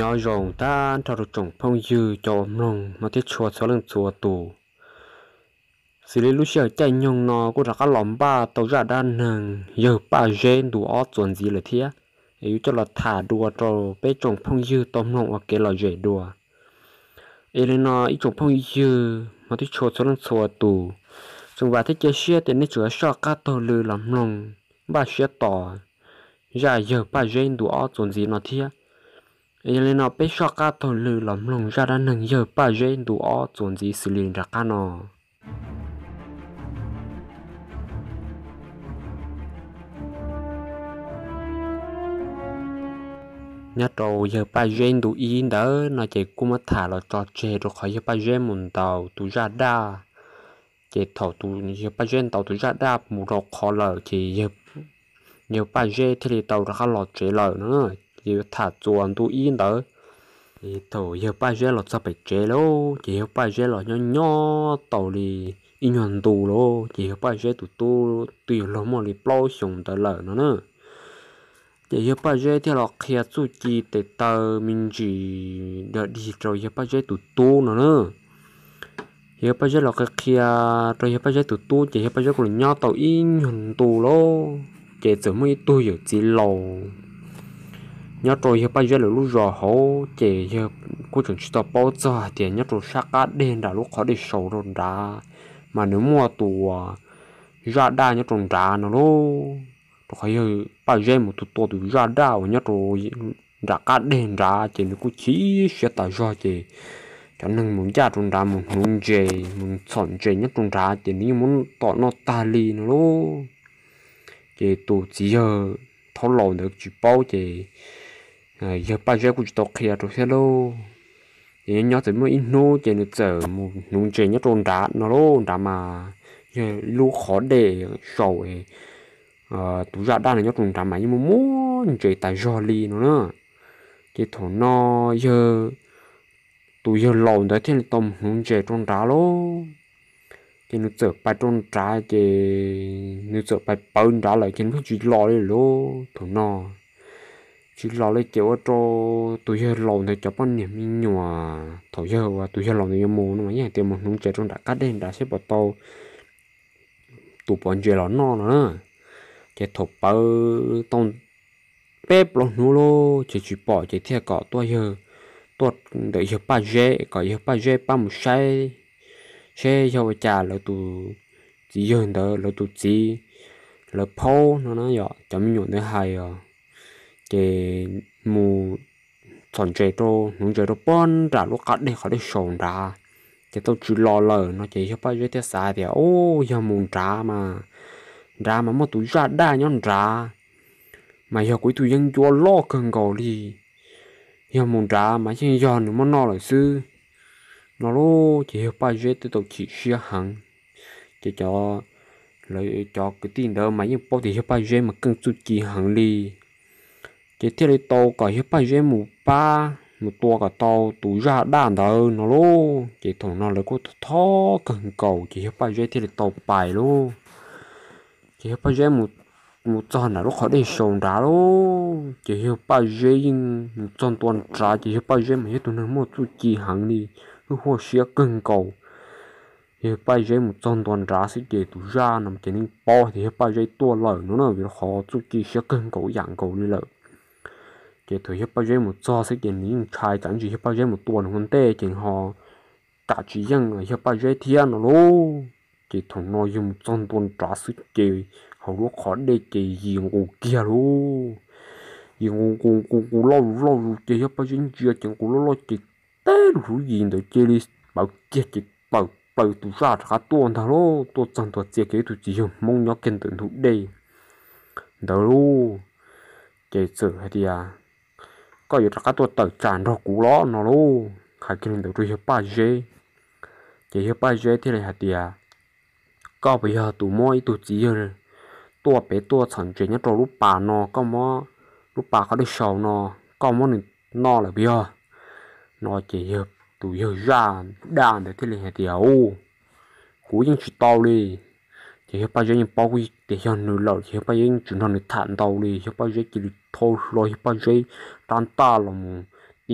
Nyob zoo tag nrho rau tsoom phooj ywg cov uas mloog Hmoob thiab tshua txhua leej txhua tus. Xws li lub sij hawm caij nyoog no kuj rov qab los npaj tau zaj dab neeg yawg Paj Zeb ntu ob txuas ntxiv lawm thiab, es yuav coj los tham dua rau peb tsoom phooj ywg tau mloog ua kev lom zem dua. Es li no ib tsoom phooj ywg Hmoob thiab tshua txhua leej txhua tus, tseem vam thiab cia siab tias nej tseem yuav soj qab taug lw los mloog npaj siab tos zaj yawg Paj Zeb ntu ob txuas ntxiv no thiab. Es yog li no peb soj qab taug lw los mloog zaj dab neeg yawg Paj Zeb ntu ob txuas ntxiv xws li nram qab no. Nyob rau yawg Paj Zeb ntu ib ntawd no ces kuj muab tham los tso tseg rau qhov yawg Paj Zeb mus ntaus tus zaj daj. Ces thaum yawg Paj Zeb ntaus tus zaj daj mus rau qhov lawm ces yawg Paj Zeb thiaj li tau rov qab los tsev lawm no. Ces yuav tham txuas ntu ib ntawd. Thaum yawg Paj Zeb los txog pem tsev lawm ces yawg Paj Zeb los nyob nyob tau li ib nyuag ntu lawm ces yawg Paj Zeb tus tub twb yuav luag muaj li plaub xyoos ntawd lawm no na. Ces yawg Paj Zeb thiaj los qhia txuj ci tes taw me ntsis dog dig rau yawg Paj Zeb tus tub no na. Yawg Paj Zeb los qhia qhia rau yawg Paj Zeb tus tub ces yawg Paj Zeb kuj los nyob tau ib nyuag ntu lawm ces txawm muaj ib tug yawm txiv laus nyob rau yawg Paj Zeb lawv lub zos hauv ces yawg kuj tseem tsis tau paub txog hais tias nyob rau sab qab deg nram lub qhov dej saud rau nrad mas nws muaj tus zaj daj nyob rau nrad no lauj. Rau qhov yawg Paj Zeb mus tua tua tus zaj daj uas nyob rau nram qab deg nrad ces nws kuj chim siab tas zog ces cov neeg mus ncaj rau nrad mus hnuv ntses mus txhom ntses nyob rau nrad ces nws yeej muab tom noj tag li no lauj. Ces tus txiv yawg thaub laus ntawd tsis paub ces yawg Paj Zeb kuj tsis tau qhia rau thiab lauj. Ces nyob nyob txawm muaj ib hnub ces nws txawm mus hnuv ntses nyob rau nrad no lauj, nrad mas yog lub qhov dej saud tus zaj daj no nyob rau nrad mas yeej muaj muaj ntses tas zog li no na. Ces thaum no yawg tus yawg laus ntawd thiaj li tau mus hnuv ntses rau nrad lauj. Ces nws txawm pais rau nrad ces nws txawm pais pawv nrad lawm ces nws tsis los li lauj. Thaum no tsis los li ces ua rau tus yawg laus ntawd cov poj niam me nyuam, thaum yawg uas tus yawg laus ntawd yuav mus no mas yeej hais tias mus hnuv ntses rau nram qab deg nrad seb puas tau tus pov ntses los noj no na. Ces thaum pawv tau peb plaub hnub lauj ces tsis pom ces thiaj kom tuaj, tuaj ntawm yawg Paj Zeb kom yawg Paj Zeb pab mus saib seb yog ua cas lawv tus txiv yawg ntawd lawv tus txiv lawv phaub no na, yog cov me nyuam ntawd hais os. Ces mus txhom ntses rau hnuv ntses rau puag nram lub qab deg qhov dej saud nrad, ces tau tsis los lawm no ces yawg Paj Zeb thiaj xav tias, Ub, yog mus nrad mas, nrad mas muaj tus zaj daj nyob nrad, mas yog kuv ib tug yeeb ncuab loj kawg nkaus li, yog mus nrad mas yeej yog nws muab noj lawm xwb no lauj. Ces yawg Paj Zeb twb tau chim siab heev. Ces cov, lawv cov kwv tij ntawd mas yeej paub tias yawg Paj Zeb mas keej txuj ci heev li. Ces thiaj li tau kom yawg Paj Zeb mus pab mus tua kom tau tus zaj daj ntawd no lauj. Ces thaum no lawv kuj thov kawg nkaus ces yawg Paj Zeb thiaj li tau pais lauj. Ces yawg Paj Zeb mus txog nram lub qhov dej saud nrad lauj, ces yawg Paj Zeb yeej mus txog ntua nrad ces yawg Paj Zeb mas yog tus neeg muaj txuj ci heev li, lub huaj siab kawg nkaus. Yawg Paj Zeb mus txog ntua nrad xwb ces tus zaj no ces yeej paub tias yawg Paj Zeb tuaj lawm no na, vim qhov txuj ci siab kawg nkaus ib yam nkaus li lawm. Ces thaum yawg Paj Zeb mus txog xwb ces nws yeej ntshai tsam ntsis yawg Paj Zeb mus tua nws ua ntej ces ho kam tsis yeej yawg Paj Zeb thiab no lauj. Ces thaum no yawg mus txog ntua nrad xwb ces hauv lub qhov dej ces yim nqus kiag lauj. Yim nqus nqus nqus nqus loj zus loj zus ces yawg Paj Zeb ntsia ces nqus loj loj ces teb lub yim ntawd cia li pawv kiag ces pawv plaws tus zaj rov qab tuaj ntag lauj, tuaj txog ntua txia kiag ib tug txiv yawg Hmoob nyob kiag ntawm ntug dej ntawd lauj. Ces txawm hais tias, Koj yuav rov qab tuaj tawm tsam nrog kuv los no lauj, hais kiag li ntawd rau yawg Paj Zeb. Ces yawg Paj Zeb thiaj li hais tias, Koj puas yog tus muab ib tug txiv yawg tuaj pem tuaj txhom ntses nyob rau lub pas no, koj muab lub pas qhov dej saud no, koj muab nws noj lawm puas yog? No ces yawg, tus yawg zaj daj ntawd thiaj li hais tias, Ub, kuv yeej tsis tau li. Ces yawg Paj Zeb yeej paub tias yog nws lawm ces yawg Paj Zeb yeej tsis nrog nws tham ntau li, yawg Paj Zeb cia li thau hlo yawg Paj Zeb rab ntaj los mus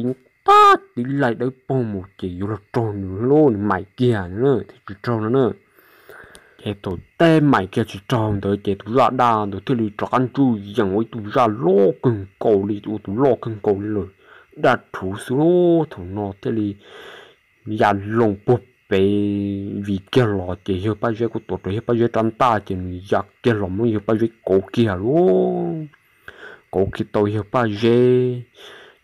tib tag tib laim dawb paug mus ces yuav luag raug nws lub, nws maim kiag thiab tsis raug no na. Ces thaum teb maim kiag tsis raug ntawd ces tus zaj daj ntawd thiaj li rov qab ntsuj yees ua ib tug zaj loj kawg nkaus li, ua tus loj kawg nkaus li lawm, daj rhuv xwb lauj. Thaum no thiaj li ya loo puag pem vim kiag los ces yawg Paj Zeb kuj tuav rawv yawg Paj Zeb rab ntaj ces nws ya kiag los muab yawg Paj Zeb kauv kiag lauj. Kauv kiag tau yawg Paj Zeb,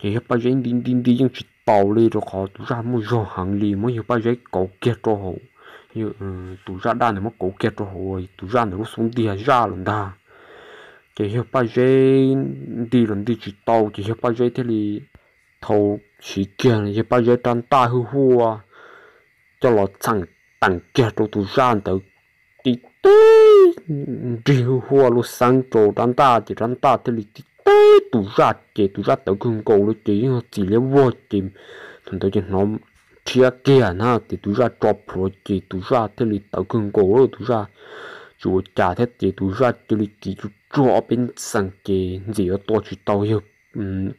ces yawg Paj Zeb nti nti nti yeej tsis tau li rau qhov tus zaj muaj zog heev li, muab yawg Paj Zeb kauv kiag rau hauv, tus zaj daj ntawd muab kauv kiag rau hauv tus zaj ntawd lub xub ntiag zaj lawm ntag. Ces yawg Paj Zeb nti los nti tsis tau ces yawg Paj Zeb thiaj li thau siv kiag yawg Paj Zeb rab ntaj hwj huaj coj los txheem teem kiag rau tus zaj ntawd, tib teg nrig hwj huaj luj xeeb rau rab ntaj ces rab ntaj thiaj li tib teg tus zaj ces tus zaj tawv kawg nkaus li ces yeej txim liab vog ces thaum ntawd ces hnov rhiab kiag na ces tus zaj tso plhuav ces tus zaj thiaj li tawv kawg nkaus, tus zaj tsis ua cas thiab ces tus zaj cia li kiv tsuj tsuag ob peb xees ces ntxim yuav tua tsis tau yawg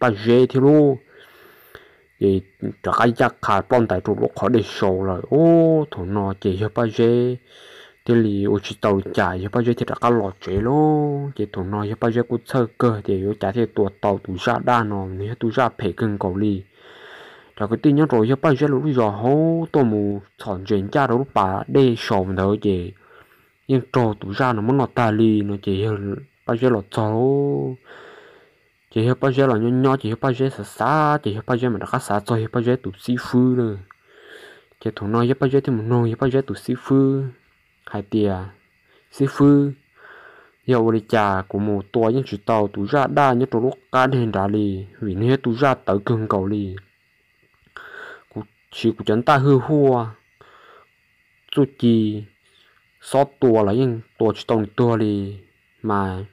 Paj Zeb thiab lauj. Ces rov qab ncaj qha ploj ntais rau lub qhov dej saud lawm. Ub, thaum no ces yawg Paj Zeb thiaj li ua tsis tau li cas, yawg Paj Zeb thiaj rov qab los tsev lauj. Ces thaum no yawg Paj Zeb kuj txhawj kawg tias yuav cas thiaj tua tau tus zaj daj no, nws yog tus zaj phem kawg nkaus li. Cov kwv tij nyob rau yawg Paj Zeb lawv lub zos hauv tuaj mus txhom ntses ncaj rau lub pas dej saud ntawd ces yeej raug tus zaj no muab noj tag li no ces yawg Paj Zeb los txog lauj. Ces yawg Paj Zeb los nyob nyob ces yawg Paj Zeb xav xav ces yawg Paj Zeb mam rov qab xav txog yawg Paj Zeb tus xib fwb lawm. Ces thaum no yawg Paj Zeb thiaj mus noog yawg Paj Zeb tus xib fwb hais tias, Xib fwb, yog ua li cas kuv mus tua yeej tsis tau tus zaj daj nyob rau lub qab deg nrad li, vim nws yog tus zaj tawv kawg nkaus li. Kuv siv kuv cov ntaj hwj huaj, txuj ci xob tua los yeej tua tsis tau nws tuag li, mas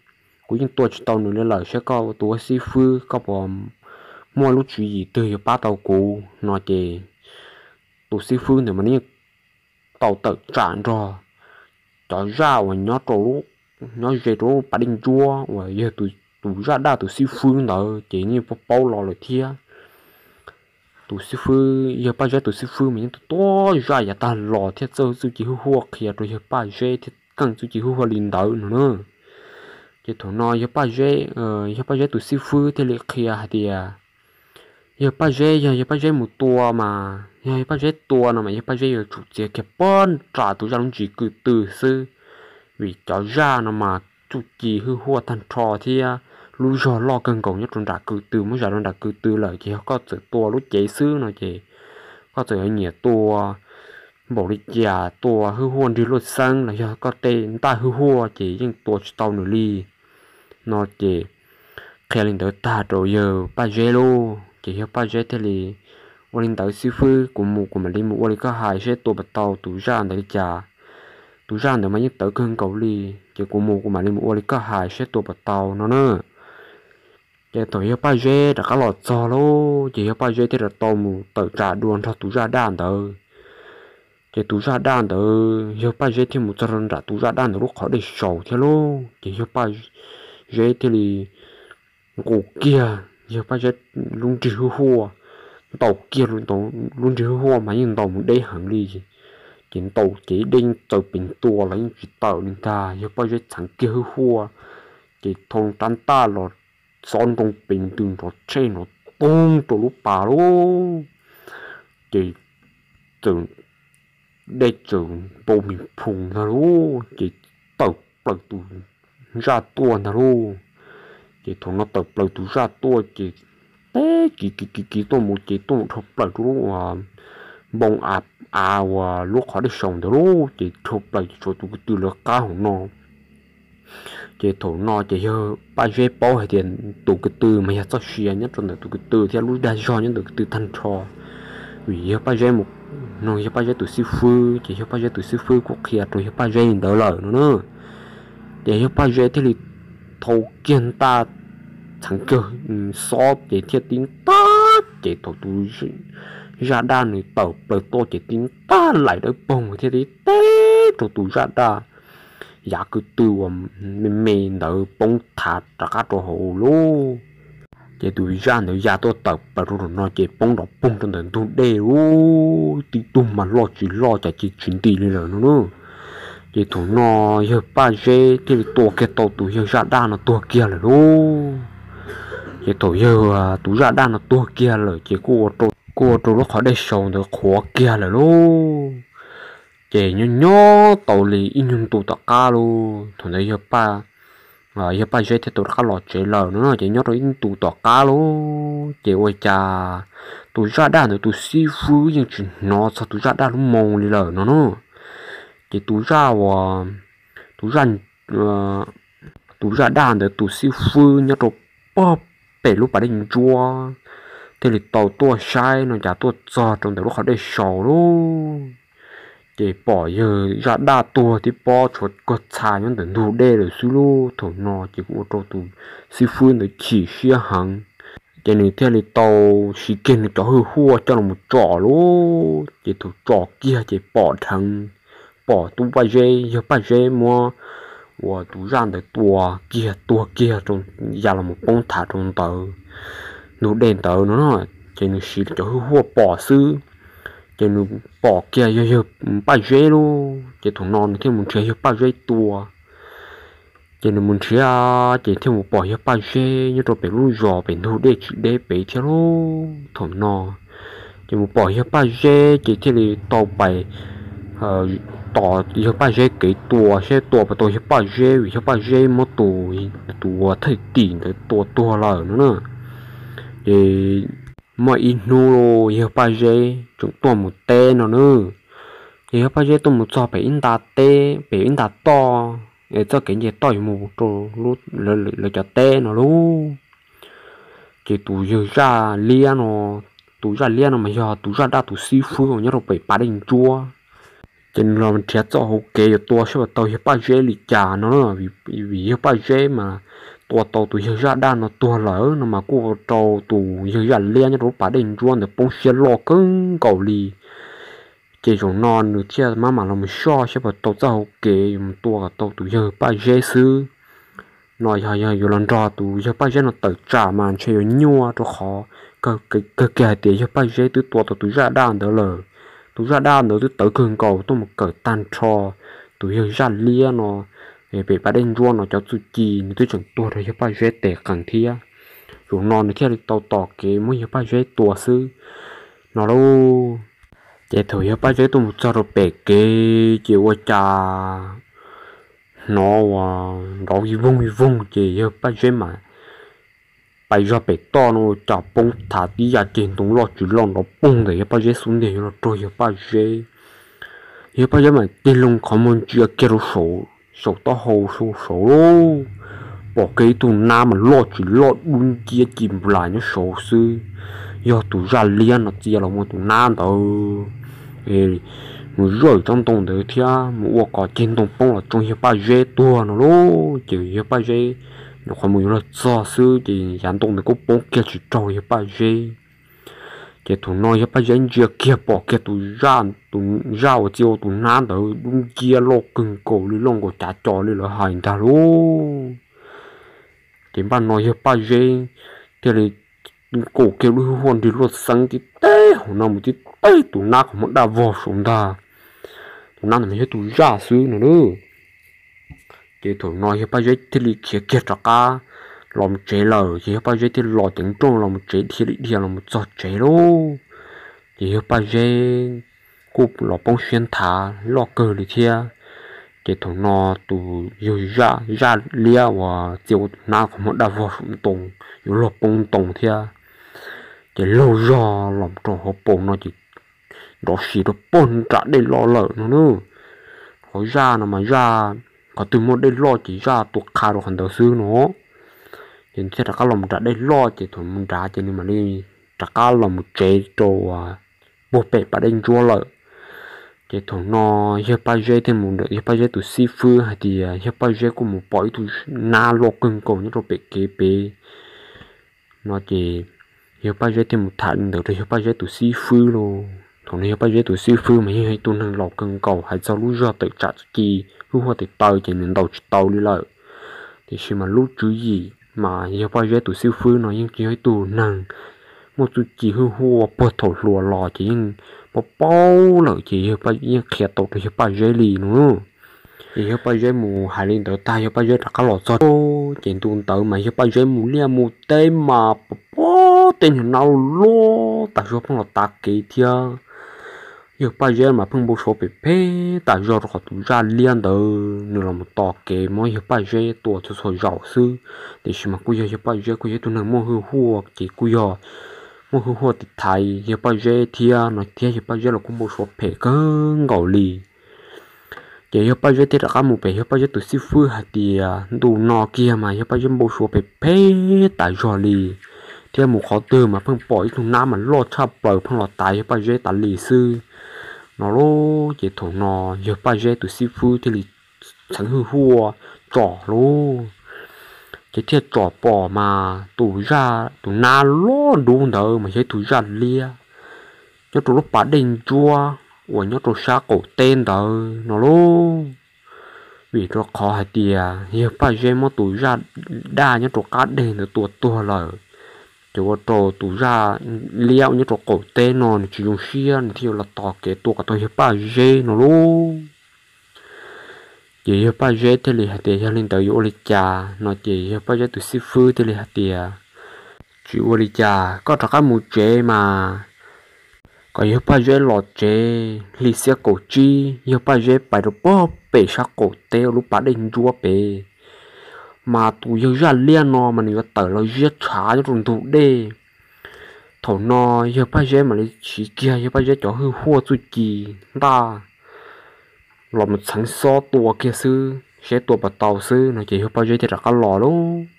kuv yeej tua tsis tau nws li lawm, saib koj tus ua xib fwb koj puas muaj lub tswv yim twg yuav pab tau kuv no ces tus xib fwb ntawd mas nws yeej tau tawm tsam nrog cov zaj uas nyob rau, nyob ze rau lub pas dej ntsuab uas yog tus zaj daj tus xib fwb ntawd ces yeej paub paub los lawm thiab. Tus xib fwb, yawg Paj Zeb tus xib fwb mas yeej tua tua zaj yav tag los thiaj txawj txuj ci hwj huaj qhia rau yawg Paj Zeb thiab keej txuj ci hwj huaj li ntawd no na. Ces thaum no yawg Paj Zeb, yawg Paj Zeb tus xib fwb thiaj li qhia hais tias, yawg Paj Zeb, yog yawg Paj Zeb mus tua mas, yog yawg Paj Zeb tua no mas yawg Paj Zeb yuav tsum txiav kiag pob nram tus zaj lub ntsis ko tw xwb, vim cov zaj no mas txuj ci hwj huaj tag nrho thiab lub zog loj kawg nkaus nyob rau nram ko tw, muab zam rau nram ko tw lawm ces yog koj txawm tua lub cev xwb no ces koj txawm yuav nyiam tua npaum li cas, tua hwj huaj nrig luj xeeb los yog koj tej ntaj hwj huaj ces yeej tua tsis tau nws li no ces qhia li ntawd tag rau yawg Paj Zeb lauj. Ces yawg Paj Zeb thiaj li, ua li ntawd xib fwb, kuv mus kuv mam li mus ua li koj hais seb tua puas tau tus zaj ntawd li cas. Tus zaj ntawd mas yeej tawv kawg nkaus li, ces kuv mus kuv mam li mus ua li koj hais seb tua puas tau no na. Ces thaum yawg Paj Zeb rov qab los txog lauj, ces yawg Paj Zeb thiaj rov tau mus tawm tsam dua nrog tus zaj daj ntawd. Ces tus zaj daj ntawd, yawg Paj Zeb thiaj mus txog rau nram tus zaj daj ntawd lub qhov dej saud thiab lauj. Ces yawg Paj Zeb thiaj li nqus kiag yawg Paj Zeb lub nrig hwj huaj, ntaus kiag lub nrig hwj huaj mas yeej ntaus mus deb heev li. Ces ntaus ces dej yeej txaws pes ntua los yeej tsis tawm li ntag. Yawg Paj Zeb txheev kiag hwj huaj, ces thau rab ntaj los xob nroo pes ntws nrov tshej nrov toog rau lub pas lauj. Ces txawm, dej txawm npau mis phoos ntag lauj, ces tawm plaws tus zaj tuaj ntag lauj. Ces thaum no tawm plaws tus zaj tuaj ces teb kiv kiv kiv kiv tuaj mus ces tuaj mus dhau plaws rau lub npoo av uas lub qhov dej saud ntawd lauj, ces dhau plaws ces tshuav tus ko tw lawv qab hauv no. Ces thaum no ces yawg Paj Zeb paub hais tias tus ko tw mas yog txoj sia nyob rau ntawm tus ko tw thiab lub dag zog nyob ntawm ko tw tag nrho. Vim yawg Paj Zeb mus noog yawg Paj Zeb tus xib fwb, ces yawg Paj Zeb tus xib fwb kuj qhia rau yawg Paj Zeb li ntawd lawm no na. Ces yawg Paj Zeb thiaj li thau kiag ntaj txheev kiag xob ces thiaj tib ntaj, ces thaum tus zaj daj nws tawm plaws tuaj ces tib ntaj laim dawb paug thiaj tib teb rau tus zaj daj yav ko tw uas me me ntawd poob thav rov qab rau hauv lauj. Ces tus zaj ntawd ya tuaj tawm plaws rau no ces poob nrov poog rau ntawm ntug dej ub, tib tug mas loj tsis loj cas tsis nti li lawm no na. Ces thaum no yawg Paj Zeb thiaj li tua kiag tau tus yawg zaj daj no tuag kiag lawm lauj. Ces thaum yawg, tus zaj daj no tuag kiag lawm ces kuj ua rau lub qhov dej saud ntawd qhuav kiag lawm lauj. Ces nyob nyob tau li ib nyuag ntu tom qab lauj, thaum ntawd yawg Paj Zeb thiaj tau rov qab los tsev lawm no ces nyob rau ib ntu tom qab lauj ces ua cas tus zaj daj ntawd tus xib fwb yeej tsis hnov txog tus zaj daj lub moo li lawm no na. Ces tus zaj uas, tus zaj tus zaj daj ntawd tus xib fwb nyob rau pog pem lub pas dej ntsuab thiaj li tau tuaj saib no cas tuaj txog rau ntawm lub qhov dej saud lauj. Ces pom yawg zaj daj tuag tib pob tshuav kawg txha nyob ntawm ntug dej lawm xwb lauj. Thaum no ces kuj ua rau tus xib fwb ntawd chim siab heev, ces nws thiaj li tau siv kiag nws cov hwj huaj coj los tsom lauj. Ces thaum tsom kiag ces pom dheev, pom tub Paj Zeb, yawg Paj Zeb muab uas tus zaj ntawd tua kiag tuag kiag rau, ya los poob thav rau ntawd ntug dej ntawd no. Ces nws siv cov hwj huaj pom xwb, ces nws pom kiag yog yawg Paj Zeb lauj. Ces thaum no nws thiaj mus nrhiav yawg Paj Zeb tua. Ces nws mus nrhiav ces thiaj mus pom yawg Paj Zeb nyob rau pem lub zos pem ntug dej tsis deb pem thiab lauj. Thaum no ces mus pom yawg Paj Zeb ces thiaj li tau pais tos yawg Paj Zeb kev tua saib tua puas tau yawg Paj Zeb, vim yawg Paj Zeb muab tus, tus uas thwj tim ntawd tua tuag lawm no na. Ces muaj ib hnub yawg Paj Zeb tseem tuaj mus teb no na. Ces yawg Paj Zeb tuaj mus txog pem ib nta teb, pem ib nta toj, es txoj kev nce toj yuav mus rau lawv cov teb no lauj. Ces tus yawg zaj liab no, tus zaj liab no mas yog tus zaj daj tus xib fwb uas nyob rau pem pas dej ntsuab. Ces nws los nrhiav txoj hauv kev yuav tua saib puas tau yawg Paj Zeb li cas no, vim yawg Paj Zeb mas tua tau tus yawg zaj daj no tuag lawm no mas kuj ua rau tus yawg zaj liab nyob rau lub pas dej ntsuab ntawd poob siab loj kawg nkaus li. Ces zaum no nws thiaj maj mam los mus soj saib puas tau txoj hauv kev yuav mus tua kom tau tus yawg Paj Zeb xwb. No yog, yog yuav los nrog tus yawg Paj Zeb no tawm tsam mas ntshe yuav nyuaj rau qhov kawg kiag hais tias yawg Paj Zeb twb tua tau tus zaj daj ntawd lawm. Tus zaj daj ntawd twb tawv kawg nkaus tuaj mus kawm tag nrho tus yawg zaj liab no pem pas dej ntsuab no cov txuj ci, nws twb tseem tuag rau yawg Paj Zeb tes qees thiab. Zaum no nws thiaj li tau tom kev muab yawg Paj Zeb tua xwb no lauj. Ces thaum yawg Paj Zeb tuaj mus txog rau pem kev ces ua cas hnov uas nrov vij voog vij voog ces yawg Paj Zeb mas pais zog pem toj no ua cas poob thav tib yam ceg ntoo loj tsis loj nrov poog ntawm yawg Paj Zeb xub ntiag yuav los raug yawg Paj Zeb. Yawg Paj Zeb mas tig loo qhov muag ntsia kiag rau saum, saum taub hau saud lauj, pom kiag ib tug nab mas loj tsis loj dub nciab ci nplas nyob saud xwb. Yog tus zaj liab no txia los mus tus nab ntawd mus zawm tsob ntoo ntawd thiab mus ua kom ceg ntoo poob los tsoo yawg Paj Zeb tuag no lauj. Ces yawg Paj Zeb nyuam qhuav mus yuav luag txog xwb ces yav ntoo ntawd kuj poob kiag tsis raug yawg Paj Zeb. Ces thaum no yawg Paj Zeb ntsia kiag pom kiag tus zaj uas txia ua tus nab ntawd dub nciab loj kawg nkaus li, loj nkaus cav co li lawv hais ntag lauj. Ces npaj no yawg Paj Zeb thiaj li kaum kiag lub hwj huaj nrig luaj xeeb tib teg hauv no mus tib teg tus nab qhov muag daj vog saud ntag. Tus nab ntawd mas yog tus zaj xwb no lauj. Ces thaum no yawg Paj Zeb thiaj li khiav kiag rov qab los mus tsev lawm, ces yawg Paj Zeb thiaj los ceev nrooj los mus tsev dhia li dhia los mus txog tsev lauj. Ces yawg Paj Zeb kuj los poob siab nthav loj kawg li thiab. Ces thaum no tus yawg zaj liab uas txia ua tus nab qhov muag daj vog saum ntoo yuav luag poob ntoo thiab. Ces laug zog los rau hauv paus no ces nrov sis rau pog nram dej loj lawm no na. Qhov zaj no mas zaj, qhov twg muaj dej loj ces zaj tua qha rau qhov ntawd xwb no. Ces nws thiaj rov qab los mus nram dej loj, ces thaum mus nrad ces nws mam li rov qab los mus tsev rau puag pem pas dej ntsuab lawm. Ces thaum no yawg Paj Zeb thiaj mus, yawg Paj Zeb tus xib fwb hais tias yawg Paj Zeb kuj mus pom ib tug nab loj kawg nkaus nyob rau pem kev pem no ces yawg Paj Zeb thiaj mus tham li ntawd rau yawg Paj Zeb tus xib fwb lauj. Thaum no yawg Paj Zeb tus xib fwb mas yog ib tug neeg laus kawg nkaus, hais txog lub zog tawm tsam txuj ci, lub huaj tes taw ces nws ntaus tsis tau li lawm. Tiam sis mas lub tswv yim Mas yawg Paj Zeb tus xib fwb no yeej tsis yog ib tug neeg muaj txuj ci hwj huaj, puag thaum hluas los ces yeej paub paub lawm ces yawg Paj yeej qhia tau rau yawg Paj Zeb li no. Ces yawg Paj Zeb mus hais li ntawd tag yawg Paj Zeb rov qab los txog ces ntu ntawd mas yawg Paj Zeb mus liaj mus teb mas pom tej niag nab loj tas zog pheej los tav kev thiab. Yawg Paj Zeb mas pheej npau suav phem phem tas zog rau qhov tus zaj liab ntawd nws los mus tos kev muab yawg Paj Zeb tua txhua txhua zaus xwb. Tiam sis mas kuj yog yawg Paj Zeb kuj yog ib tug neeg muaj hwj huaj ces kuj yog muaj hwj huaj tiv thaiv yawg Paj Zeb thiab no thiab yawg Paj Zeb los kuj npau suav phem kawg nkaus li. Ces yawg Paj Zeb thiaj rov qab mus pem yawg Paj Zeb tus xib fwb hais tias ntu no kiag mas yawg Paj Zeb npau suav phem phem tas zog li, thiab mus qhov twg mas pheej pom ib tug nab mas loj tshaj plaws pheej los tav yawg Paj Zeb tas li xwb no lauj. Ces thaum no yawg Paj Zeb tus xib fwb thiaj li txheev hwj huaj tsom lauj, ces thiaj tsom pom mas tus zaj tus nab loj dub ntawd mas yog ib tug zaj liab nyob rau lub pas dej ntsuab uas nyob rau sab qaum teb ntawd no lauj. Vim rau qhov hais tias yawg Paj Zeb muab tus zaj daj nyob rau qab deg ntawd tua tuag lawm, ces ua rau tus zaj liab uas nyob rau qaum teb no nws tsis zoo siab nws thiaj yuav los tos kev tua kom tau yawg Paj Zeb no lauj. Ces yawg Paj Zeb thiaj li hais tias yog li ntawd yuav ua li cas no ces yawg Paj Zeb tus xib fwb thiaj li hais tias tsis ua li cas, koj rov qab mus tsev mas kom yawg Paj Zeb los tsev hli xiab kaum tsib, yawg Paj Zeb pais rau pog pem sab qaum teb ua lub pas dej ntsuab pem, mas tus yawg zaj liab no mas nws yuav tawm los ziab tshav nyob rau ntug dej. Thaum no yawg Paj Zeb mam li siv kiag yawg Paj Zeb cov hwj huaj txuj ci ntaj los mus txheev xob tua kiag xwb saib tua puas tau xwb no ces yawg Paj Zeb thiaj rov qab los lauj.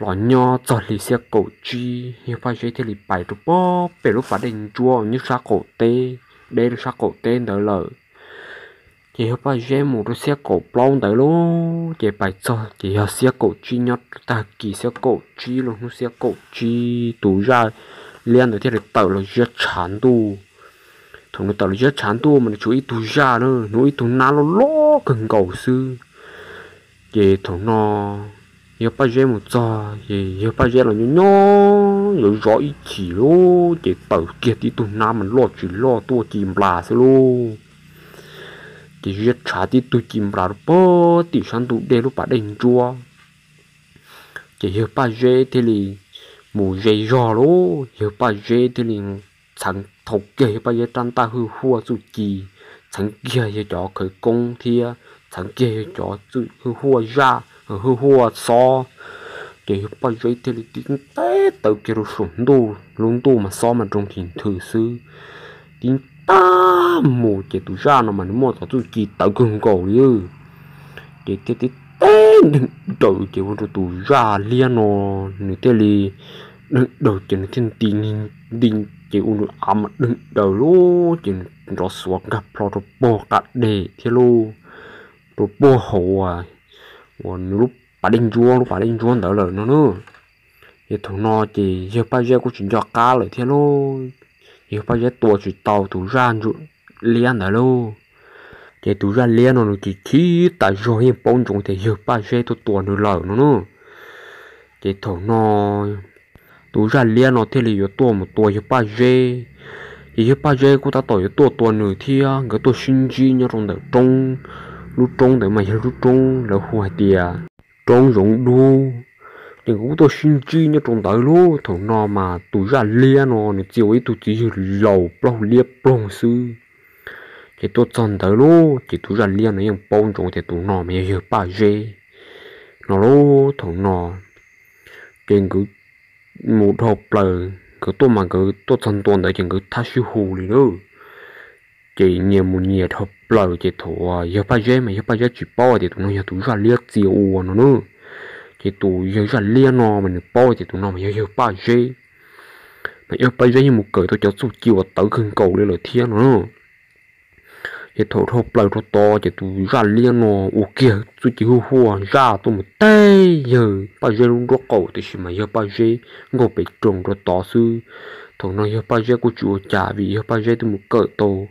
Los nyob txog hli xiab kaum tsib yawg Paj Zeb thiaj li pais rau pog pem lub pas dej ntsuab nyob sab qaum teb, deb rau sab qaum teb ntawd lawm. Ces yawg Paj Zeb mus rau xiab kaum plaub ntawd lauj, ces pais txog ces yog xiab kaum tsib nyob tag kis xiab kaum tsib los hnub xiab kaum tsib tus zaj liab ntawd thiaj li tawm los ziab tshav ntuj. Thaum nws tawm los ziab tshav ntuj mas nws tsuas ib tug zaj na, nws ib tug nab loj loj kawg nkaus xwb. Ces thaum no yawg Paj Zeb mus txog ces yawg Paj Zeb los nyob nyob yuav zov ib chim lauj, ces tawm kiag tib tug nab mas loj tsis loj tuaj ci nplas xwb lauj. Ces ziab tshav tib tug ci nplas rau pog tim sab ntug dej lub pas dej ntsuab. Ces yawg Paj Zeb thiaj li mus ze zog lauj, yawg Paj Zeb thiaj li txheev thau kiag yawg Paj Zeb rab ntaj hwj huaj txuj ci, txheev kiag yawg cov khawv koob thiab txheev kiag yawg cov hwj huaj zaj, hwj huaj xob. Ces yawg Paj Zeb thiaj li tib teb tawv kiag rau saum ntuj, lub ntuj mas xob mas nroo thim nthwm xwb. Tib tag mus ces tus zaj no mas nws muaj cov txuj ci tawv kawg nkaus li. Ces thiaj tib teb nteeg daws ces ua rau tus zaj liab no nws thiaj li, nteeg daws ces nws thiaj nti nti, ces ua nws av mas nteeg daws lauj, ces nws nrov xuav nkag plho rau pog qab deg thiab lauj, rau pog hauv uas nws lub pas dej ntsuab, lub pas dej ntsuab ntawd lawm no na. Ces thaum no ces yawg Paj Zeb kuj tsis nco qab lawm thiab lauj, yawg Paj Zeb tua tsis tau tus zaj liab ntawd lauj. Ces tus zaj liab no nws chim chim tas zog yeej paub ntsoov tias yawg Paj Zeb tuaj tua nws lawm no na. Ces thaum no tus zaj liab no thiaj li yuav tuaj mus tua yawg Paj Zeb. Ces yawg Paj Zeb kuj tab tom yuav tuaj tua nws thiab, nkawd tuaj sib ntsib nyob rau ntawm roob. Lub roob ntawd mas yog lub roob lawv hu hais tias roob zoov dub. Ces nkawd kuj tuaj sib ntsib nyob rau ntawd lauj. Thaum no mas tus zaj liab no nws txia ua ib tug txiv yawg laus plaub hau liab ploog xwb. Ces tuaj txog ntawd lauj, ces tus zaj liab no yeej paub ntsoov tias tus no mas yog yawg Paj Zeb no lauj. Thaum no ces nkawd mus dhau plaws, nkawd tuaj mas nkawd tuaj txog ntua ntawd ces nkawd thab sib hu li lauj. Ces nyias mus nyias dhau plaws, ces thaum yawg Paj Zeb mas yawg Paj Zeb tsis paub tias tus no yog tus zaj liab txia ua no na. Ces tus yawg zaj liab no mas nws paub tias tus no mas yog yawg Paj Zeb, mas yawg Paj Zeb yeej mus kawm tau cov txuj ci uas tawv kawg nkaus li lawm thiab no. Ces thaum dhau plaws rau tod ces tus zaj liab no ua kiag txuj ci hwj huaj zaj tuaj mus teb yawg Paj Zeb lub nraub qaum, tiam sis mas yawg Paj Zeb nkaug pes roos rau tod xwb. Thaum no yawg Paj Zeb kuj tsis ua cas vim yawg Paj Zeb twb mus kawm tau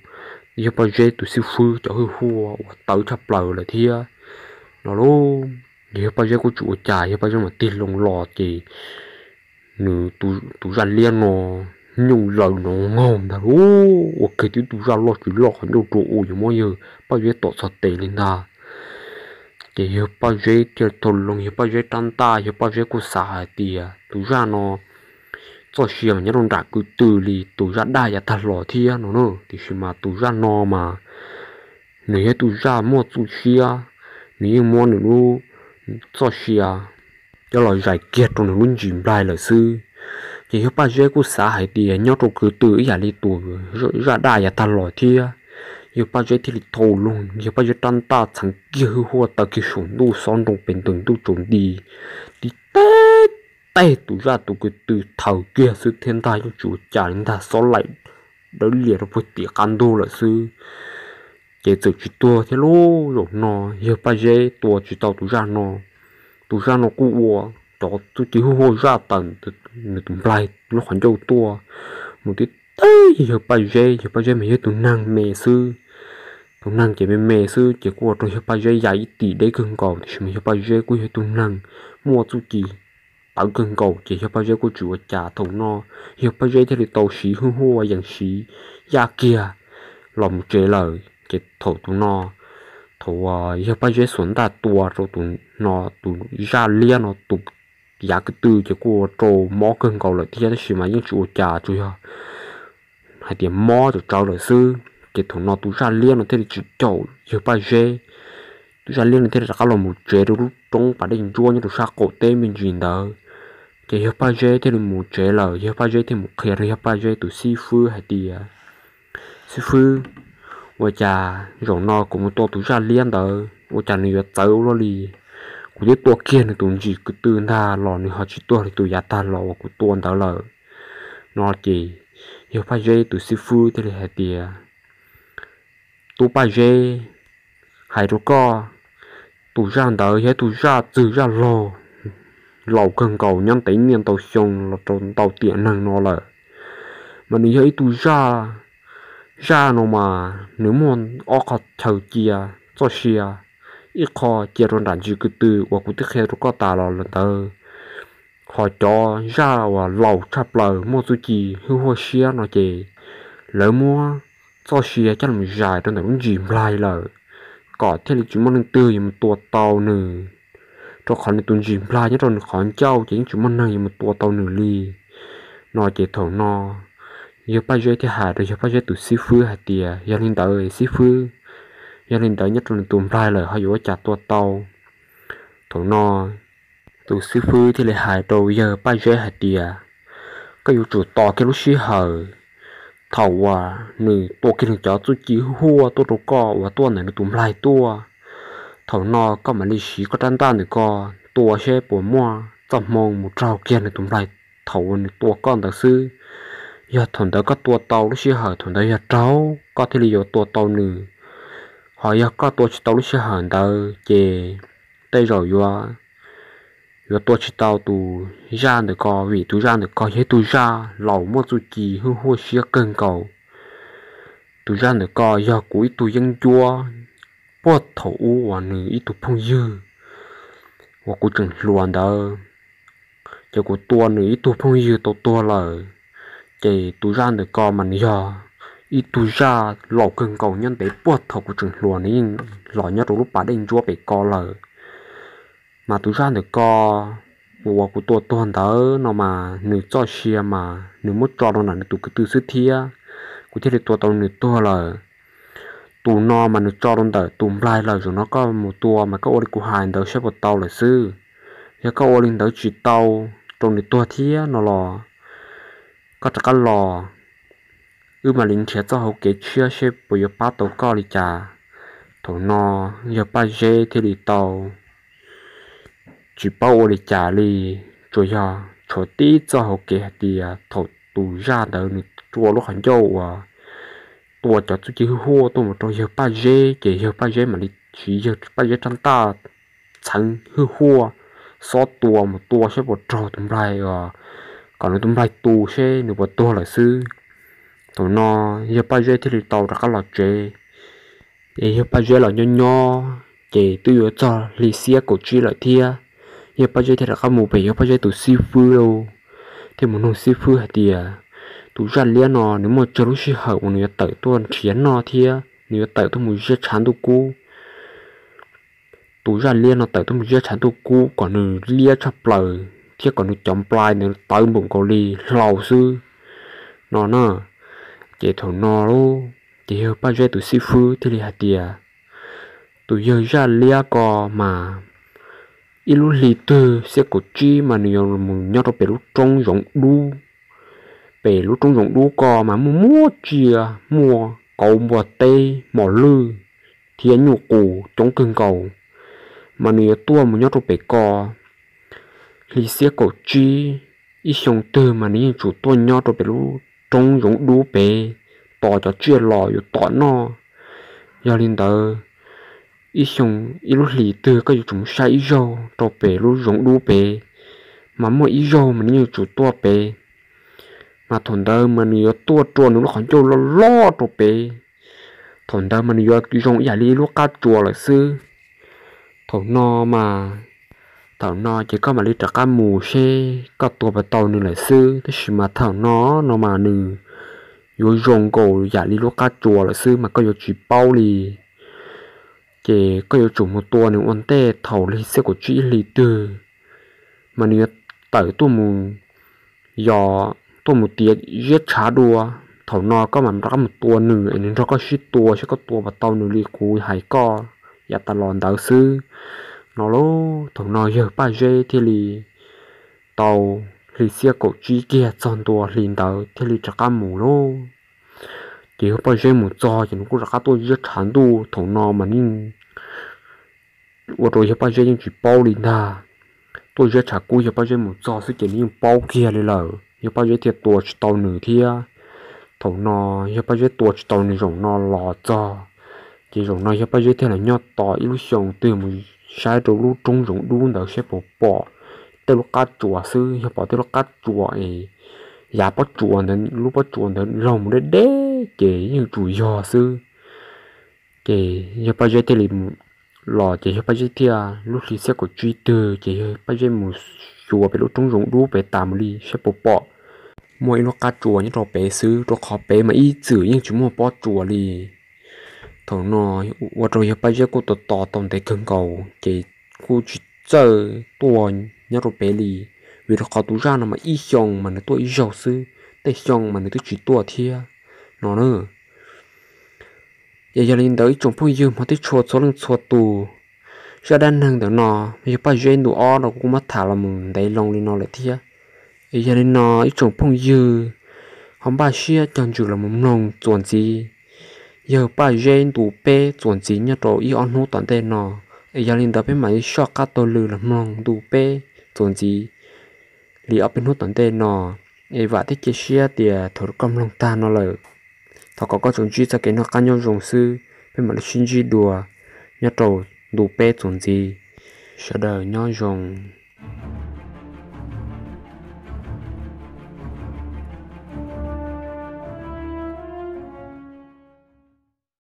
yawg Paj Zeb tus xib fwb cov hwj huaj uas tawv tshaj plaws lawm thiab no lauj. Yawg Paj Zeb kuj tsis ua cas, Yawg Paj Zeb mam tig loo los ces nws tus zaj liab no nyooj laws nrov nqaug ntag lauj. Ua kiag tib tug zaj loj tsis loj qhov ncauj rau ub yuav muab Yawg Paj Zeb tom txog tes li ntag. Ces Yawg Paj Zeb thiaj thau loo Yawg Paj Zeb rab ntaj, Yawg Paj Zeb kuj xav hais tias tus zaj no txoj sia mas nyob rau nram kwv tw li, tus zaj daj yav tag los thiab no na, tiam sis mas tus zaj no mas nws yog tus zaj muaj txuj siab, nws yeej muab nws lub txoj sia coj los zais kiag rau nws lub ntsis nplaig lawm xwb. Ces Yawg Paj Zeb kuj xav hais tias nyob rau kwv tw ib yam li tus zaj daj yav tag los thiab. Yawg Paj Zeb thiaj li thau loo Yawg Paj Zeb rab ntaj txheev kiag hwj huaj taw kiag saum ntuj xob nroo pes ntws ntuj tsaus nti, tib teg teg tus zaj tus kwv tw thaws kiag xwb thiab ntag, yeej tsis ua cas li ntag, xob laim dawb lias rau puag tim qab ntug lawm xwb. Ces txawm tsis tuag thiab lauj. Zaum no Yawg Paj Zeb tua tsis tau tus zaj no. Tus zaj no kuj ua cov txuj ci hwj huaj zaj tawm nws tus nplaig lub qhov ncauj tuaj mus tib teg Yawg Paj Zeb. Yawg Paj Zeb mas yog tus neeg me xwb, tus neeg ces me me xwb ces kuj ua rau Yawg Paj Zeb ya ib tim deb kawg nkaus, tiam sis mas Yawg Paj Zeb kuj yog tus neeg muaj txuj ci tawv kawg nkaus ces Yawg Paj Zeb kuj tsis ua cas. Thaum no Yawg Paj Zeb thiaj li tau siv hwj huaj yees siv yaj kiag los mus tsev lawm. Ces thaum tus no, thaum uas Yawg Paj Zeb xuas ntaj tua rau tus no, tus zaj liab no tus yav kwv tw ces kuj ua rau mob kawg nkaus lawm thiab, tab sis mas yeej tsis ua cas, tsuas yog hais tias mob tsawv tsawv lawm xwb. Ces thaum no tus zaj liab no thiaj li tsis caum Yawg Paj Zeb. Tus zaj liab no thiaj li rov qab los mus tsev rau lub roob pas dej ntsuab nyob rau sab qaum teb me ntsis ntawd. Ces Yawg Paj Zeb thiaj li mus tsev lawm. Yawg Paj Zeb thiaj mus qhia rau Yawg Paj Zeb tus xib fwb hais tias, Xib fwb, ua cas zaum no kuv mus tua tus zaj liab ntawd ua cas nws yuav txawv ua luaj li? Kuv twb tua kiag nws tus ntsis kwv tw ntag los nws ho tsis tuag li tus yav tag los uas kuv tua ntawd lawm. No ces Yawg Paj Zeb tus xib fwb thiaj li hais tias, Tub Paj Zeb, hais rau koj, tus zaj ntawd yog ib tug zaj txwg zaj laug laus kawg nkaus nyob ntev niaj ntau xyoo los rau ntau tiam neeg no lawm. Mas nws yog ib tug zaj, zaj no mas nws muaj ob qho chaw cia txoj sia, ib qho cia rau nram ntsis kwv tw uas kuv twb qhia rau koj tas los ntawd. Ho cov zaj uas laus tshaj plaws muaj txuj ci hwj huaj siab no ces lawv muab txoj sia coj los zais rau ntawm lub ntsis nplaig lawm, kom thiaj li tsis muaj leej twg yuav mus tua tau nws, rau qhov nws tus ntsis nplaig nyob rau nws qhov ncauj ces yeej tsis muaj neeg yuav mus tua tau nws li. No ces thaum no Yawg Paj Zeb thiaj hais rau Yawg Paj Zeb tus xib fwb hais tias, Yog li ntawd xib fwb, yog li ntawd nyob rau nws tus nplaig lawm ho yuav ua cas tua tau? Thaum no tus xib fwb thiaj li hais rau Yawg Paj Zeb hais tias, Koj yuav tsum tos kiag lub sij hawm thaum uas nws tua kiag nws cov txuj ci huaj tuaj rau koj uas tuaj ntawm nws tus nplaig tuaj. Thaum no koj mam li siv koj rab ntaj ntawm ko tua seb puas muaj txoj hmoo mus raug kiag nws tus nplaig thaum uas nws tua koj ntawd xwb. Yog thaum ntawd koj tua tau lub sij hawm thaum ntawd yog raug, koj thiaj li yuav tua tau nws. Ho yog koj tua tsis tau lub sij hawm ntawd ces tej zaum yuav, yuav tua tsis tau tus zaj ntawm ko, vim tus zaj ntawm ko yog ib tug zaj laus muaj txuj ci hwj huaj siab kawg nkaus. Tus zaj ntawm ko yog kuv ib tug yeeb ncuab puag thaum ub uas nws ib tug phooj ywg uas kuv tseem hluas ntawd, ces kuv tua nws ib tug phooj ywg tau tuag lawm. Ces tus zaj ntawm ko mas nws yog ib tug zaj laus kawg nkaus nyob ntev puag thaum kuv tseem hluas, nws yeej los nyob rau lub pas dej ntsuab pem ko lawm. Mas tus zaj ntawm ko uas kuv tua tuag ntawd no mas nws txoj sia mas nws muab tso rau nram nws tus kwv tw xwb thiab, kuv thiaj li tua tau nws tuag lawm. Tus no mas nws tso rau ntawm tus nplaig lawm, zaum no koj mus tua mas koj ua li kuv hais ntawd saib puas tau lawm xwb. Yog koj ua li ntawd tsis tau, rau nws tuag thiab no los koj rov qab los, wb mam li nrhiav txoj hauv kev tshiab seb puas yuav pab tau koj li cas. Thaum no Yawg Paj Zeb thiaj li tau tsis paub ua li cas li, tsuas yog tshuav tib txoj hauv kev hais tias thaum tus zaj ntawd nws tua lub qhov ncauj uas tua cov txuj ci hwj huaj tuaj mus rau Yawg Paj Zeb, ces Yawg Paj Zeb mam li siv Yawg Paj Zeb rab ntaj txheev hwj huaj xob tua mus tua saib puas raug tus nplaig, kom nws tus nplaig tu seb nws puas tuag lawm xwb. Thaum no Yawg Paj Zeb thiaj li tau rov qab los tsev. Es Yawg Paj Zeb los nyob nyob Ces twb yuav txog hli xiab kaum tsib lawm thiab, yawg Paj Zeb thiaj rov qab mus pem yawg Paj Zeb tus xib fwb lauj, thiaj mus nug xib fwb hais tias, tus zaj liab no nws muaj tsawg lub sij hawm uas nws yuav tawm tuaj nrhiav noj thiab nws yuav tawm tuaj mus ziab tshav ntuj kub? Tus zaj liab no tawm tuaj mus ziab tshav ntuj kub kom nws liab tshaj plaws thiab kom nws cov nplai ntawd tawv npaum nkaus li hlau xwb no na. Ces thaum no lauj, ces yawg Paj Zeb tus xib fwb thiaj li hais tias, tus yawg zaj liab ko mas ib lub hli twg xiab kaum tsib mas nws yuav mus nyob rau pem lub roob zoov dub. Pem lub roob zoov dub ko mas muaj muaj tsiaj, muaj kauv, npua teb, mos lwj thiab nyuj qus coob kawg nkaus, mas nws yuav tuaj mus nyob rau pem ko hli xiab kaum tsib. Ib xyoo twg mas nws yeej tsum tuaj nyob rau pem lub roob zoov dub pem, tos cov tsiaj los yuav tom noj. Yog li ntawd, ib xyoo, ib lub hlis twg koj yuav tsum mus saib ib zaug rau pem lub zoov dub pem, mas muaj ib zaug mas nws yeej tsum tuaj pem. Mas thaum ntawd mas nws yuav tuaj rua nws lub qhov ncauj loj loj rau pem. Thaum ntawd mas nws yuav zoo ib yam li ib lub qab tsuas lawm xwb. Thaum no mas, thaum no ces koj mam li rov qab mus seb koj tua puas tau nws lawm xwb, tab sis mas thaum no, no mas nws yuav zoo nkaus yam li lub qab tsuas lawm xwb mas koj yuav tsis paub li. Ces koj yuav tsum mus tua nws ua ntej thaum hli xiab kaum tsib ib hlis twg, mas nws yuav tawm tuaj mus, yog tuaj mus tiav ziab tshav dua. Thaum no koj mam rov qab mus tua nws es nws nrog koj sib tua seb koj tua puas tau nws li kuv hais koj yav tas los ntawd xwb no lauj. Thaum no yawg Paj Zeb thiaj li tau hli xiab kaum tsib kiag txog ntua hli ntawd thiaj li rov qab mus lauj. Ces yawg Paj Zeb mus txog ces nws kuj rov qab tuaj ziab tshav ntuj. Thaum no mas yeej ua rau yawg Paj Zeb yeej tsis paub li ntag. Tuaj ziab tshav kub yawg Paj Zeb mus txog xwb ces nws yeej paub kiag li lawm, yawg Paj Zeb thiaj tua tsis tau nws thiab. Thaum no yawg Paj Zeb tua tsis tau nws zaum no los txog, ces zaum no yawg Paj Zeb thiaj los nyob tos ib lub xyoo twg mus saib rau lub roob zoov dub ntawd seb puas pom tej lub qab tsuas xwb. Yog pom tej lub qab tsuas es yav pob tsuas ntawd, lub pob tsuas ntawd laug mus deb deb ces yeej tsum yog xwb. Ces yawg Paj Zeb thiaj li los ces yawg Paj Zeb thiaj, lub hli xiab kaum tsib twg ces yawg Paj Zeb mus xyuas pem lub roob zoov dub pem tas mus li seb puas pom muaj ib lub qab tsuas nyob rau pem xwb, rau qhov pem mas ib txwm yeej tsis muaj pob tsuas li. Thaum no ua rau yawg Paj Zeb kuj tos tos tau ntev kawg nkaus ces kuj tsis txawj tuaj nyob rau pem li, vim rau qhov tus zaj no mas ib xyoo mas nws tuaj ib zaug xwb, tej xyoo mas nws twb tsis tuaj thiab no na. Ces yog li ntawd ib tsoom phooj ywg hmov tshua txhua leej txhua tus, zaj dab neeg ntawm no yawg Paj Zeb ntu ob no kuv kuj muab tham los mus ntev loo li no lawm thiab. Es yog li no ib tsoom phooj ywg ho npaj siab cog ntsws los mus mloog txuas ntxiv yawg Paj Zeb ntu peb txuas ntxiv nyob rau ib ob hnub tom ntej no. Es yog li ntawd peb mam li soj qab taug lw los mloog ntu peb txuas ntxiv li ob peb hnub tom ntej no. Es vam thiab cia siab tias thaum koj mloog tag no lawm, thov kom koj tsuas ntsib txoj kev noj qab nyob zoo xwb, peb mam li sib ntsib dua nyob rau ntu peb txuas ntxiv. Sawv daws nyob zoo.